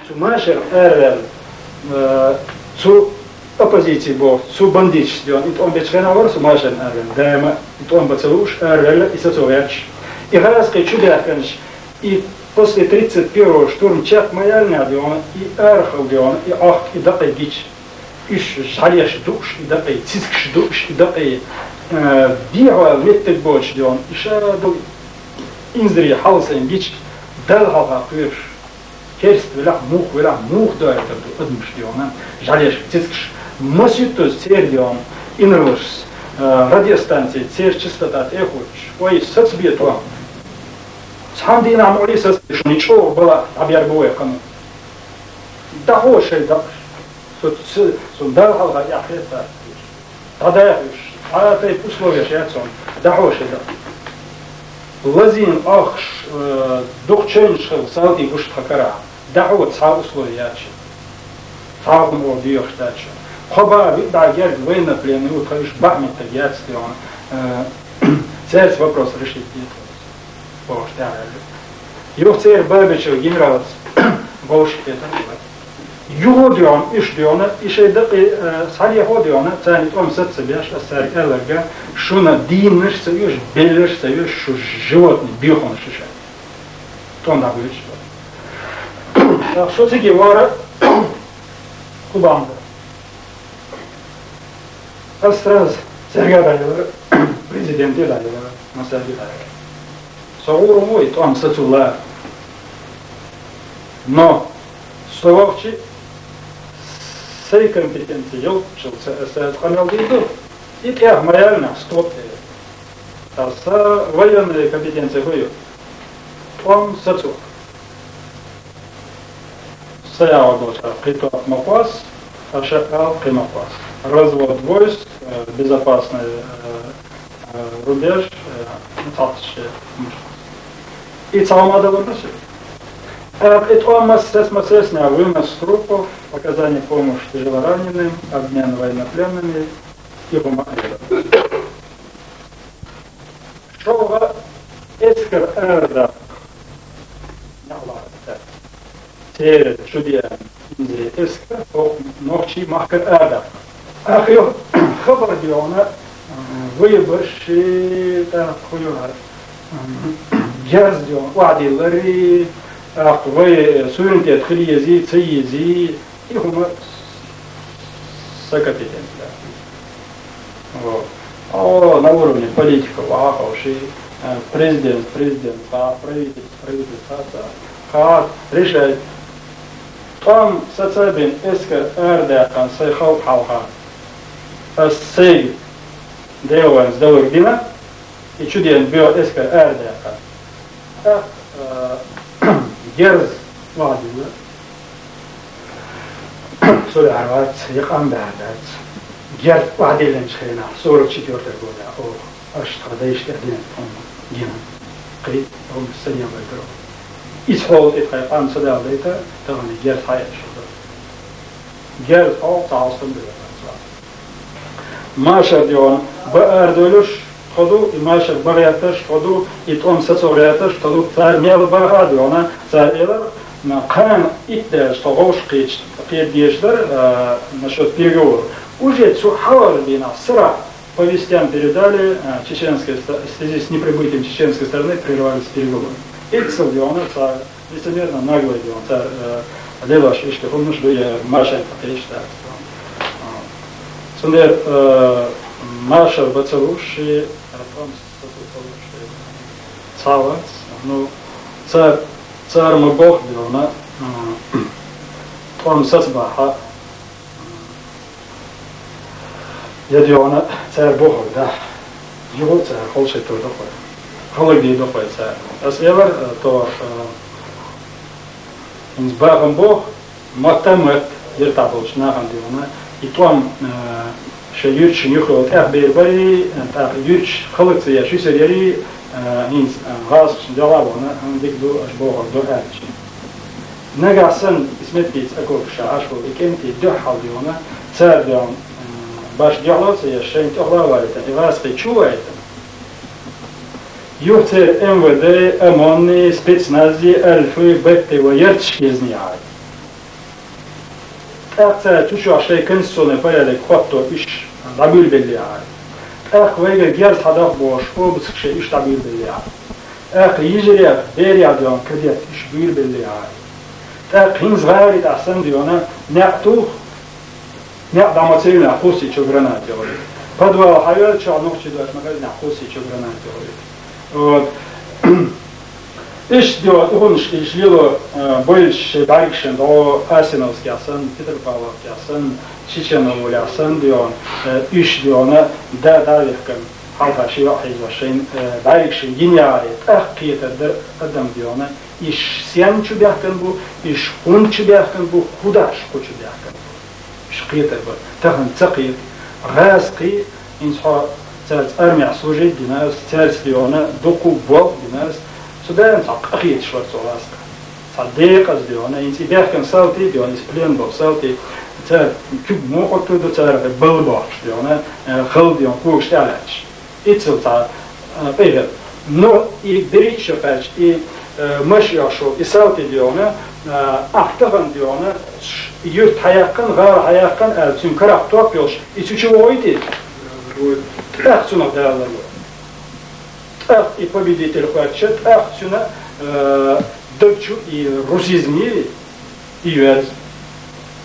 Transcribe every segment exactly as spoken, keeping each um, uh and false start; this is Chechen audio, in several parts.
Цу Машар араваьлла, э, цу оппозици боху, цу бандиташца, дийна, и тӀом бечу хенахь вара цу Машарна араваьлла. Даима и тӀом бан ца лууш, араваьлла и сацо гӀерташ. И гӀазкхий чу даьхкинчу, и после тридцать первого штурм чекх ма яьллинехь, дийна, и арахула, дийна, и Ӏохк, и дакъий гича. Уьш жӀаьлеш дууш, и дакъий цицкаш дууш, и дакъий, э, дехьавала меттиг боцуш, дийна, и ша долу инзаре хьалсайн гича, Далла хьалха кхоьруш. Керст велахь, мух велахь, мух дойтар ду адамаш, дийна, жӀаьлеш цицкаш. Маситтаза церан, дийна, инарлашца, э, радиостанци церан частота тӀе а хӀуттуш. Ой, сацабе тӀом! Цхьана дийнахь ма Ӏе сацабе, шуна и чӀогӀа бала дӀабер бу вай кхана. ДӀахьо шайн дакъаш. Со ц-, со Далла хьалха эхь хетта. ДӀадаха уьш, цхьа а тайпа условеш яц хьуна, дӀахьо шайн дакъаш. Лазийна Ӏохкуш, э, дукха чевнаш хилла салтий гуш тхан карахь, дӀахьо цхьа а условие яц шайн. Цхьа а хӀума оха доьхуш дац шайн. Кхо бӀе, виъ бӀе герга военнопленный ву тхан, уьш бахьа меттиг яц, дийна, э, цаьрца вопрос решить де. Бохуш тӀаьхьа аьлла. Юха церан Бабичев генералаца вовшах хетар вай. Юха, дийна, уьш, дийна, и шайн дакъий, э, схьалехо, дийна, царна тӀом саца ца беш, ас цаьрга аьлларг: шуна дийнаш а ца оьшу, беллаш а ца оьшу, шу животный, боьхамаш ю шаьш. ТӀом дӀабоьдуш бара. ТӀаккха со цига вара Кубанга. Ас сразу цаьрга дӀаелира, президенте дӀаелира, массаьрга дӀаелира. Со гӀур ву и тӀом сацо лара. Но со вахча сайн компетенци йолччалца аса къамел дийр ду, и тӀех ма яьллинехь, стоп, тӀе. Аса военная компетенция хӀун ю? ТӀом сацо. Сан агӀор долчара кхин топ ма кхосса, ткъа шаьш ала кхин ма кхосса. Развод войск, э, безопасный, э, э, рубеж, э, ну, цхьацца шен, ну, и цхьа ма далур ду шен. ТӀаккха и тӀом ма сес-, ма сесна: вынос трупов, оказание помощи тяжелораненым, обмен военнопленными и гуманитарный. ШолгӀа эскар арадаккха. Церан чудеана инзаре эскар хӀокху нохчийн махкара арадаккха. ТӀаккха юха хабар, дийна, вай барши, тӀаккха хӀун ю хӀара, герз, дийна, охьадиллари, тӀаккха вай суверенитет хила езий, ца езий, и хӀума сан компетенци дац. Вот. А на уровне политиков, а, вообще, э, президент, президент, а, правительство, правительство, а, как решать? ТӀом саца бина эскар арадаьккхина сайн халкъ хьалха. Ас сайга Делан вайн далург дина, и чудеана боьха эскар арадаьккхина. ТӀаккха, э, герз охьадилла. Со баьхьар вац, я къам баьхьар дац. Герз охьадиллинчу хенахь, сорок четвёртый годехь, оха, аша тхан дайша тӀедеана тӀом гина. Кхин а хӀума ца ден байтара. Иза хьолан тӀе тхайн къам ца даладайта, тахана герз хьаэцна шу дара. Герз хьо ца хьалстам бира. Машар, дийна, бан арадовлуш тхо ду, и машар бан гӀерташ тхо ду, и тӀом сацо гӀерташ тхо ду. Цара мел бан а, дийна, цара элира, м, кхана итт даьлча тхо вовшах кхеташ, кхета дезаш дара, а, насчёт переговоров. Уже цу хьалхарчу дийнахь сарахь по вестям передали, а, чеченская ста-, в связи с неприбытием чеченской стороны прервались переговоры. Иццал, дийна, цара лицемерно, нагло, дийна, цара, э, лелош иштта хӀуманаш ду, я машар тӀе кхеташ дац. А. Цундела, э, машар бан ца лууш, ши, э, тӀом сацо ца лууш, ши цхьа вац. Ну, цара, цара ма боху, дийна, э, тӀом сацабахьа. Я, дийна, цара бохург дахь, юха а цара холшийтур ду-кх вай. ХӀаллакдийр ду-кх вай цара. Ас элира, э, тохара, э, хӀинца бахам боху, мотт а мотт, юьртахь болчу нахана, дийна, и тӀом, э, шайн юьрташна юххе тӀехбер барий, э, тӀаккха юьрташ хӀаллак ца еш, юьсур ярий, э, хӀинца, э, гӀазкхашна дуьхьал а вахана, хӀун дика ду, аша бохург ду аьлча. Нагахь санна, и сметта бийца окопашкахь Ӏаш волу и кӀентий дуьххьал, дийна, цара, дийна, м, башха дуьхьал а ца еш, шайна тӀехула а валийтина, и гӀазкхий чу а вайтина, юха церан М В Д, ОМОН, спецназ, альфы, бетты ван ярташ кхезнехьара. ТӀаккха цара цу чу шоай конституционный порядок хӀотто уьш дӀабуьйлабеллехьара. ТӀаккха вайга герз хьадоах бохуш, обацах шоай уьш дӀабуьйлабеллехьара. ТӀаккха йижарех, берех дегӀан кадет уьш буьйлабеллехьара. ТӀаккха хӀинца гӀари тӀехь санна дегӀана, некъ тух, некъ дӀа ма ца юьллехь, кхуссий чу граната йохуьйту. Подвал хьавелча, нохчий дош ма хеза, некъ кхуссий чу граната йохуьйту. Вот. Иштта дегӀана, уханаш иштта лело, а, бойлаш шайн бӀаьргашна дӀо Асиновскех санна, Петропавловкех санна, Чечен-Овулех санна дегӀана, а, уьш дегӀана, да дӀа а вехкана, хьалха ши йоӀ хьийзош шайн, а, бӀаьргашна гинехьара, тӀаккха кхетар дара адам дегӀана, уьш сенна чу баьхкина бу, уьш хӀунда чу баьхкина бу, хӀун деш кху чу баьхкина бу. Уьш кхетар бара. Тахана ца кхета. ГӀазкхий, хӀинца хьо цаьрца армехь служить дина ас, цаьрца дегӀана дукха болх бина ас. Цу даим цхьа къахеташ вара цу гӀазкхий. Цхьа декъаза дегӀана, хӀинца и баьхкина салтий дегӀана, иза плен болу салтий, цара куьг мукъа ду, цара балла бохкуш дегӀана, э, хала дегӀана когаш тӀе а лаьтташ. Иццал цхьа, а, къегар. Но и берриг а шо кхаьчча, и, э, маша йолуш волу, и салтий дегӀана, а, ахь тахана дегӀана, ш-, юьрта хьаяьккхина, гӀала хьаяьккхина аьлла, цуьнан карахь топ йолуш, и цу чу вогӀуьйтий? ТӀаккха цунах далалар вара. ТӀаккха и победитель хоьттича, тӀаккха цуьнан, э, даг чу и русизм йий, и верз.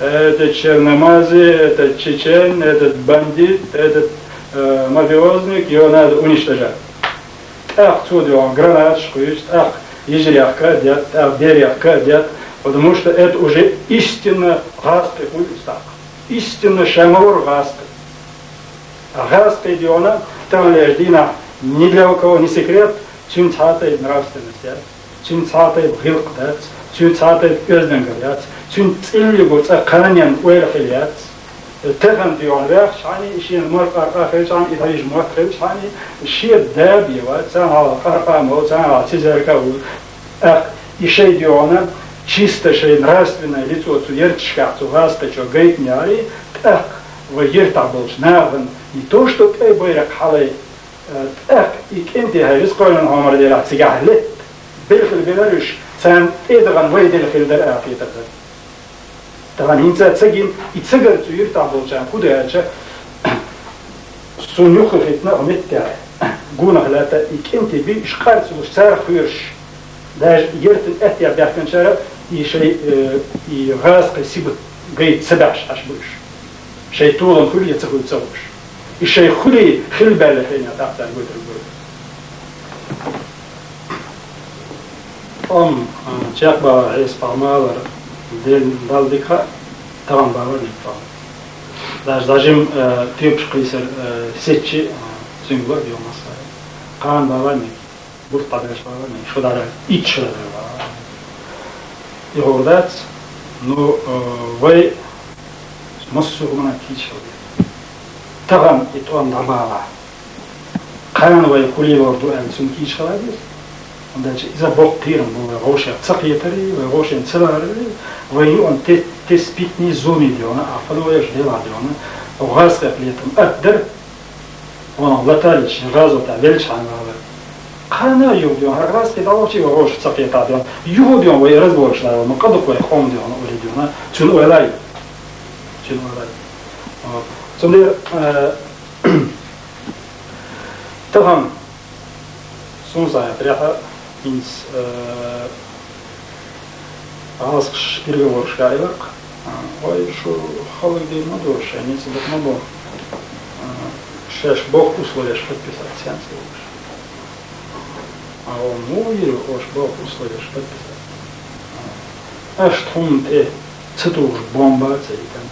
Этот черномазый, этот чечен, этот бандит, этот, э, мафиозник, его надо уничтожать. ТӀаккха цо дегӀана гранаташ кхуьйсу, тӀаккха йижарех ка а детта, тӀаккха берех ка а детта, потому что это уже истинно гӀазкхи хуьлу иза тӀаккха. Истинно ша ма вара гӀазкхи. А гӀазкхий дегӀана, таханлерчу дийнахь ни для кого не секрет, цуьнан цхьа а тайпа нравственность яц, цуьнан цхьа а тайпа гӀиллакх дац, цуьнан цхьа а тайпа оьздангалла яц, цуьнан цӀиллигу цӀа кханенна ойла хила яц. Тахана дегӀана ваьхча хьаний, шена мара къаркъа хилча хьаний, и дӀайижа мотт хилча хьаний, шен да бен вац, царна хьалха къаркъа а ма ву, царна хьалха цизарка а ву. ТӀаккха и шайн дегӀана чисто шайн нравственное лицо цу ярташкахь цу гӀазкхичо гайтинехьарий, тӀаккха вай яртахь болчу нахана не то что тӀе байракх хьалай, э, тӀаккха и кӀентий хьайн ризкъойнан хьомар делахь цигахь летта, белхала белара уьш, царна тӀе а дахана вай делхийла дара аьлла хетар дара. Тахана хӀинца а ца гина, и ца гар цу юьртахь болчарна хӀун ду аьлча, суна юххе хӀиттина а меттехь, гонах лаьтта и кӀентий бий, уьш къарцалуш царах кхоьруш, даже яртан аьттехь баьхкинчара и шайн, э, и гӀазкхий сибат гайта ца баьхьаш Ӏаш бу уьш. Шайн толам хуьлу я ца хуьлу ца хууш. И шайн хуьлий хила баьлла хенахь тӀаккха цара гойтург бу. Амма, а, чекхбалар, хьесапахь малар, Дела, Далла дика хаьа, тахана балар ниг тахана. Даже дӀажима, а, тоьпаш кхийсар, а, сецчи, а, цуьнга ло а йо массара. Кхана балар ниг, бурт дӀадаьлча балар ниг, шу дӀадаьлча, итт шу дӀадаьлча балар. И гӀур дац, ну, а, вай массо а хӀуманна кийча хила деза. Тахана и тӀом дӀабалахь. Кхана вай хӀун лелор ду аьлла, цунна кийча хила деза. ХӀунда аьлча иза боккха кхерам бу вай вовшех ца кхетарий, вай вовшийн ца ларарий, вай юкъана те-, тесна питаний, зуламе дегӀана, а фанвоеш делахь дегӀана, гӀазкхех летам атта дара, ванах латаллича, гӀазотехь велча хьан валар. Кхана а юха дегӀана, хӀара гӀазкхий дӀавахчий вай вовшех ца кхетахь дегӀана. Юха дегӀана вай разбораш лара, ма къа ду-кх вай къоман дегӀана, олий дегӀана, цуьнан ойла а ю. Цуьнан ойла а ю. Вот. Цундела, э, Тахана, суна схьахетарехь, хӀинца, э, гӀазкхаша переговорашка аьлла-кх, а, ой, шу хӀаллакдийр ма ду, шайн ницкъ бакъ ма бо, а, шаьш боху условеш подписать, сенца лууш. А, о, муха йира ош боху условеш подписать? А, аша тхуна тӀе ца тухуш бомба а ца йитина,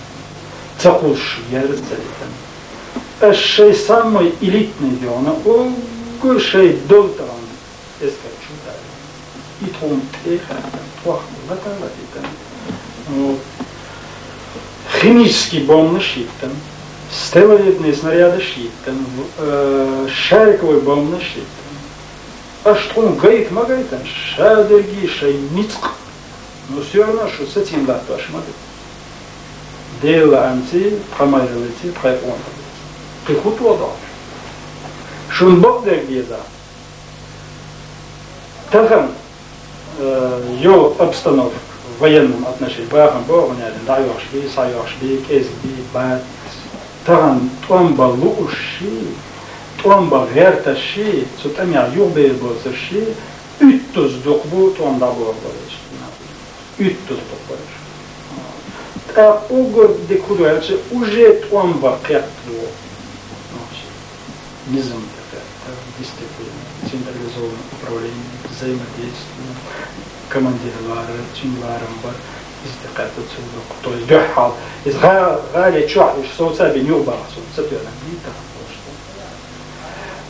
ца кхуллуш ерз а ца йитина. Аша шайн самый элитный дегӀана, уггар шайн долу тахана эскар чу а далийна. И тхуна тӀе а хаьттина, тхох лата а латийтина. Вот. Химический бомбанаш а йиттина, стеллароидный снарядаш а йиттина, э, шариковый бомбанаш а йиттина. Аша тхуна гайта ма гайтина, ша дерриге шайн ницкъ. Но всё равно шу сацийна латтош ма ду. Дела лаамций, тхан майраллиций, тхайн къонахаллиций. Кхин хӀун тоха догӀу? Шуна бакъдерг деза. Тахана, э, йолу обстановка, Военном отношении бахам боху аьлла, дӀайохуш бий, схьайохуш бий, кӀезиг бий, бац. Тахана тӀом бан лууш ший, тӀом бан гӀерташ ший, цу тӀамехь юхабер боцурш ший, уьттаза дукха бу тӀом дӀабохурш. Уьттаза дукха бу. ТӀаккха уггар дика хӀун ду аьлча, уже тӀом бан кхетта бу. Низам тӀекхетта, дисциплина, централизованное управление, взаимодействие, командир ларар, цуьнан ларам бар, иза тӀекхетта цу дукха. То есть дуьххьал, иза гӀа-, гӀали чохь уьш совца бина юхабаха, со ца тоьна, дийта долуш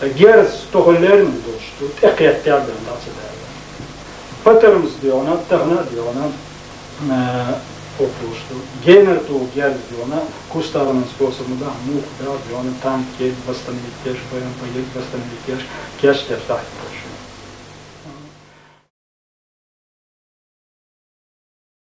ду. Герз тохула лерина долуш ду, тӀекхеттера бен дӀа ца даьлла. Патармс доьгӀна, тахана а доьгӀна, э, хӀокхуш ду. Генар туху герз доьгӀна, кустарный способ ма дац, муха да, доьгӀна, танк едда восстановить деш, Б М П едда восстановить деш, кечдеш дахь.